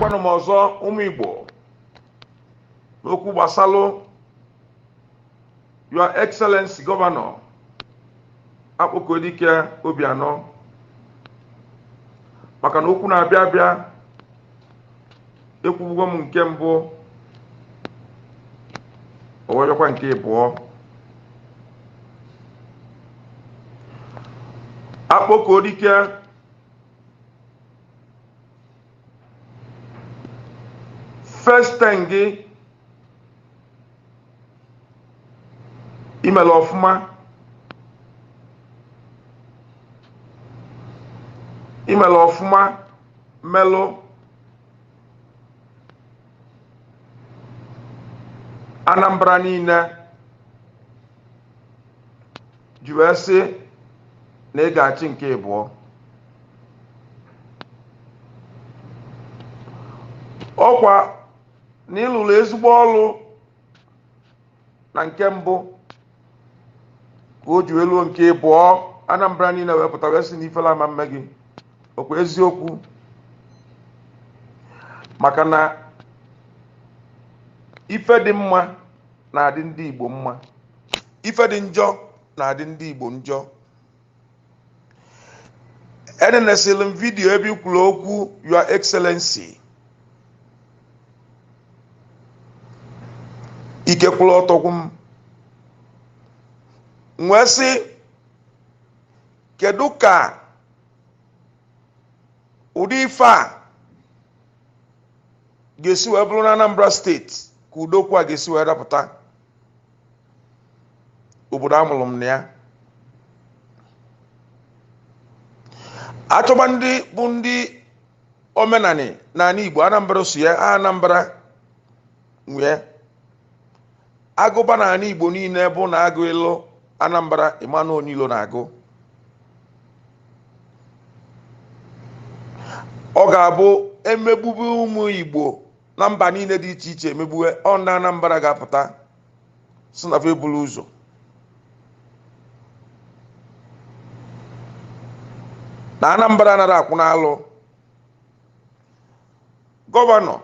Ekenekwanụ m ọzọ, ụmụ Igbo, n'okwu gbasalụ Your Excellency Gọvanọ Akpọkuodike Obianọ, maka na okwu na-abịa abịa. Ekwubugo m nke mbụ, o wee bịakwa nke ịbụọ. Akpọkuodike, first term gị i mela ọfụma, i mela ọfụma, melụ Anambra niile ji wee sị na ị ga-achị nke ịbụọ. Ọkwa na ị lụrụ ezigbo ọlụ na nke mbụ ka o ji wee luo nke ịbụọ, Anambra niile wee pụta wee sị na ifele ama mme gị. Ọkwa eziokwu, maka na ife dị mma na-adị ndị Igbo mma, ife dị njọ na-adị ndị Igbo njọ. Enenesịrị m vidiyo ebe i kwuru okwu, Your Excellency, ike kwụrụ ọtọ gwụ m. M wee sị, kedu ka ụdị ife a ga-esi wee bụrụ na Anambra steeti ka ụdị okwu a ga-esi wee dapụta, obodo amụrụ m na ya? Achọba ndị bụ ndị omenani n'ala Igbo, Anambra so ya. Anambra nwee agụba n'ala Igbo niile bụ na agụ ilu Anambra, Emmanuel Onyilo na-agụ. Ọ ga-abụ emegbube ụmụ Igbo na mba niile dị iche iche, emegbuwe ọ ndị Anambra ga-apụta sị na fa ebulu ụzọ. Na Anambra anaghị akwụ n'alụ. Gọvanọ,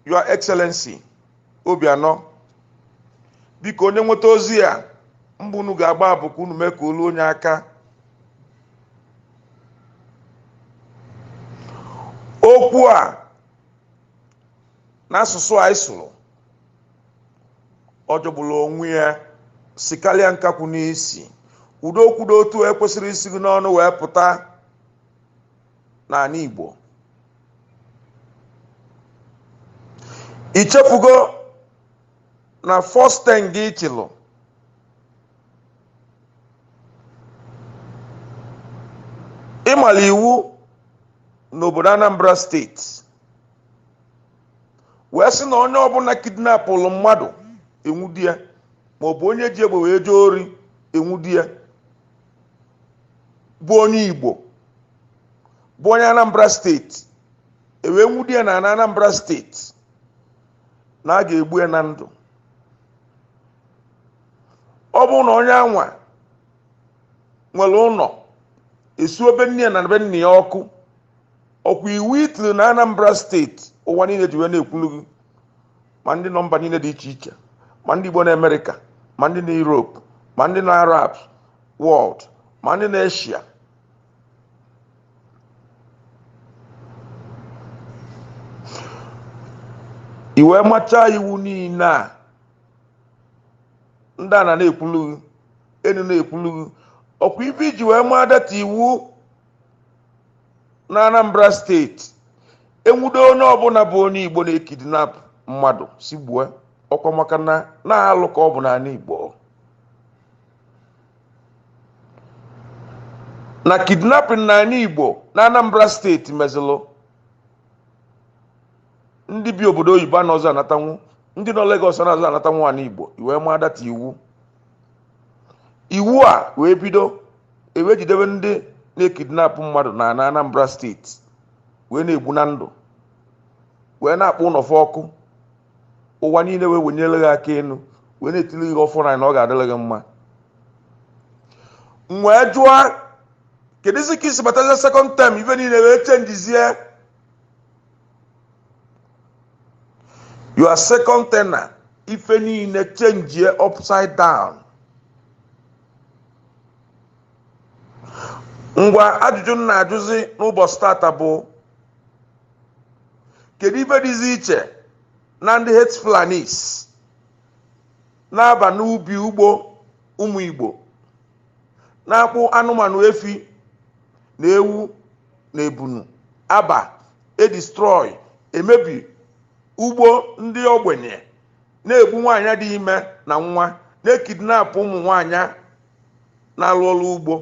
Your Excellency Obianọ, biko, onye nweta ozi a, mbọ unu ga-agba bụ ka unu mee ka o luo onye aka. Okwu a n'asụsụ anyị sụrụ, ọ jọgburu onwe ya, sikarịa nkakwụ n'isi. Ụdị okwu dị otu ekwesịrọ isi gị n'ọnụ wee pụta n'ala Igbo. I chefugo na first term gị chịlụ ị mara iwu n'obodo Anambra steeti wee sị na onye ọbụla kidnapụrụ mmadụ enwudi ya, maọbụ onye ji egbe wee jee ori enwudi ya, bụ onye Igbo, bụ onye Anambra steeti, ewee nwudi ya na Anambra steeti, na a ga-egbu ya na ndụ. Ọ bụrụ na onye anwa nwere ụlọ, esuo be nne ya na be nna ya ọkụ. Ọkwa iwu i tiri na Anambra steeti, ụwa niile ji wee na-ekwulu gị, ma ndị nọ mba niile dị iche iche, ma ndị Igbo na Amerịka, ma ndị na Europe, ma ndị na Arab world, ma ndị na Asia. I wee machaa iwu niile a, ndị a na na-ekwulu gị, enu na-ekwulu gị. Ọkwa ife i ji wee maa that iwu na Anambra steeti, enwudo onye ọbụla bụ onye Igbo na-ekidnap mmadụ, sị gbue, ọkwa maka na na-alụ ka ọ bụ n'ala Igbo na kidnapping n'ala Igbo na Anambra steeti mezilụ ndị bi obodo oyibo anọzọ anatanwu, ndị nọ Lagos anọzọ anatanwu ala Igbo. I wee maa that iwu, iwu a wee bido, ewee jidebe ndị na-ekidnap mmadụ na na Anambra steeti, wee na-egbu na ndụ, wee na-akpọ ụlọ fa ọkụ. Ụwa niile wee wenyere gị aka elu, wee na-etiri gị ọfọ na ọ ga-adịrị gị mma. M wee jụọ, kedụzi ka i si batazie second term, ife niile wee chenjizie? Your second tenure, ife niile change upside down. Ngwa, ajụjụ m na-ajụzi n'ụbọchị tata bụ, kedu ife dịzi iche na ndị hate Fulanis na-aba n'ubi ugbo ụmụ Igbo, na-akpụ anụmanụ efi na ewu na ebunu aba edestroy, emebi ugbo ndị ogbenye, na-egbu nwaanyị dị ime na nwa, na-ekidnapụ ụmụ nwaanyị na-alụ ọrụ ugbo,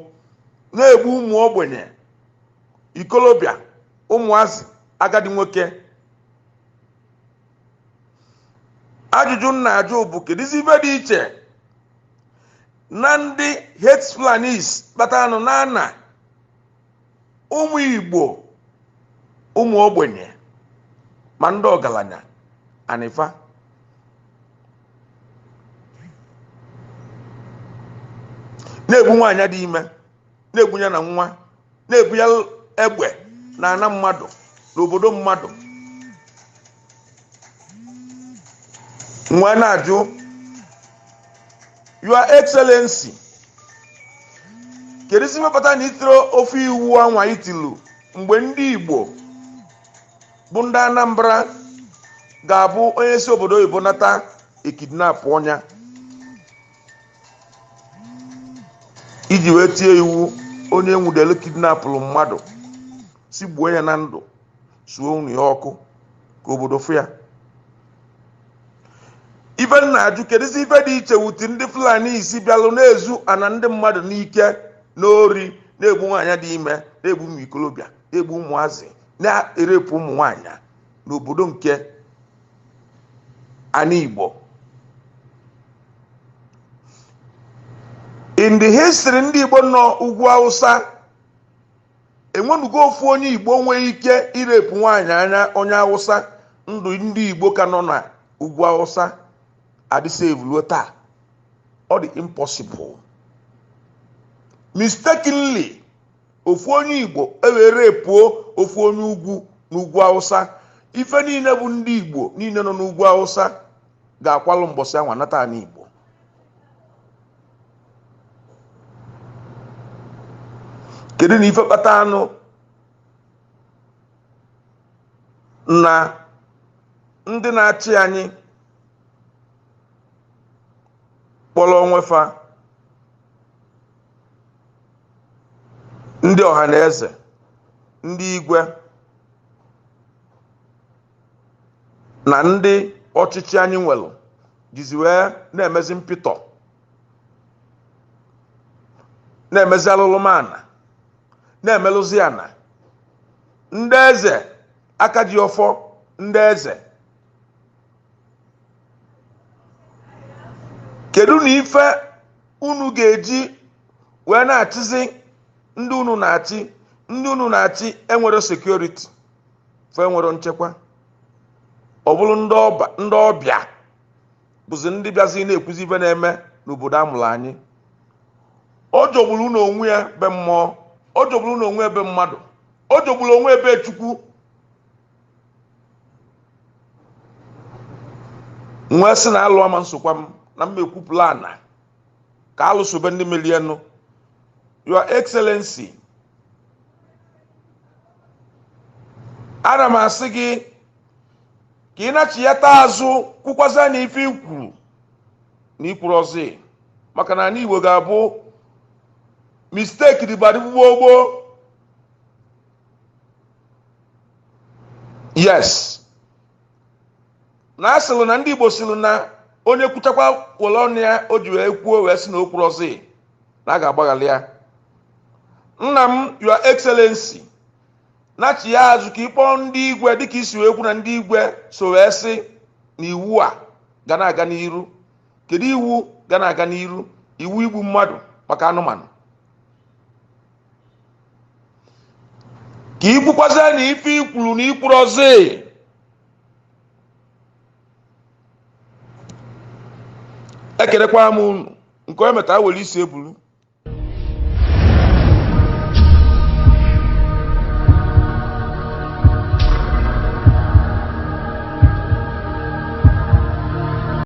na-egbu ụmụ ogbenye, ikolobịa, ụmụazị, agadi nwoke? Ajụjụ m na-ajụ bụ, kedụzi ife dị iche na ndị hate Fulanis kpatanụ na ana ụmụ Igbo, ụmụ ogbenye, ma ndị ọgaranya anịfa na-egbu nwaanyị dị ime, na-egbu ya na nwa, na-ebu ya egbe na ana mmadụ, n'obodo mmadụ? Nwa na-ajụ, Your Excellency, kedu isi mepụta na itiro ofe iwu anwa itilu mgbe ndị Igbo bụ ndị Anambra ga-abụ onye si obodo oyibo nata ekidnap ọnya, iji wee tie iwu onye nwudelu kidnapụrụ mmadụ si gbuo ya na ndụ, suo unu ya ọkụ ka obodo fụ ya? Ife m na-ajụ, kedụzi ife dị iche wuti ndị Fulani isi bịalụ na-ezu ana ndị mmadụ n'ike n'ori, na-egbu nwaanyị dị ime, na-egbu ụmụ ikolobịa, na-egbu ụmụazị, na-erepụ ụmụ nwaanyị n'obodo nke ana Igbo? In the history ndị Igbo nọ ugwu Hausa, enwenugo ofu onye Igbo nwee ike irepụ nwaanyị anya onye Hausa? Ndụ ndị Igbo ka nọ na ugwu Hausa adị safe ruo taa? Ọ dị impossible. Mistakenly, ofu onye Igbo ewee repuo ofu onye ugwu n'ugwu Hausa, ife niile bụ ndị Igbo niile nọ n'ugwu Hausa ga-akwalụ mbọsị anwa nata ana Igbo. Kedu na ife kpata anụ na ndị na-achị anyị kpọrọ onwe fa ndị ọha na eze, ndị igwe na ndị ọchịchị anyị nwere jizi wee na-emezi mpịtọ, na-emezi alụlụmana, na-emelụzi ana? Ndị eze aka ji ọfọ, ndị eze, kedu na ife unu ga-eji wee na-achịzi ndị unu na-achị? Ndị unu na-achị enwere security, fe enwere nchekwa. Ọ bụrụ ndị ọbịa bụzi ndị bịazi na-ekwuzi ife na-eme n'obodo amụrụ anyị. Ọ jọgburu unu onwe ya be mmụọ, ọ jọgburu unu onwe ebe mmadụ, ọ jọgburu onwe ebe Chukwu. Nwee sị na alụ ama nsokwa m na m ekwupụla ana ka alụsobe ndị melienụ. Your Excellency, ana m asị gị ka ị nachiyata azụ, kwukwazịa na ife ikwuru na ikwuru ọzọ, maka na ala Igbo ga-abụ mistake dịbadị gboo gboo. Yes, na asịrị na ndị Igbo sịrị na onye kwuchakwa were ọnụ ya o ji wee kwuo wee sị na o kwuru ọzọ, na a ga-agbaghalị ya. Nna m, Your Excellency, nachi ya azụ ka ị kpọọ ndị igwe, dịka isi wee kwu na ndị igwe so wee sị na iwu a ga na-aga n'iru. Kedu iwu ga na-aga n'iru? Iwu igbu mmadụ maka anụmanụ? Ka ị kwukwazie na ife i kwuru na ikwuru ọzọ. Ekelekwa m unu nke onye metara were isi ebulu.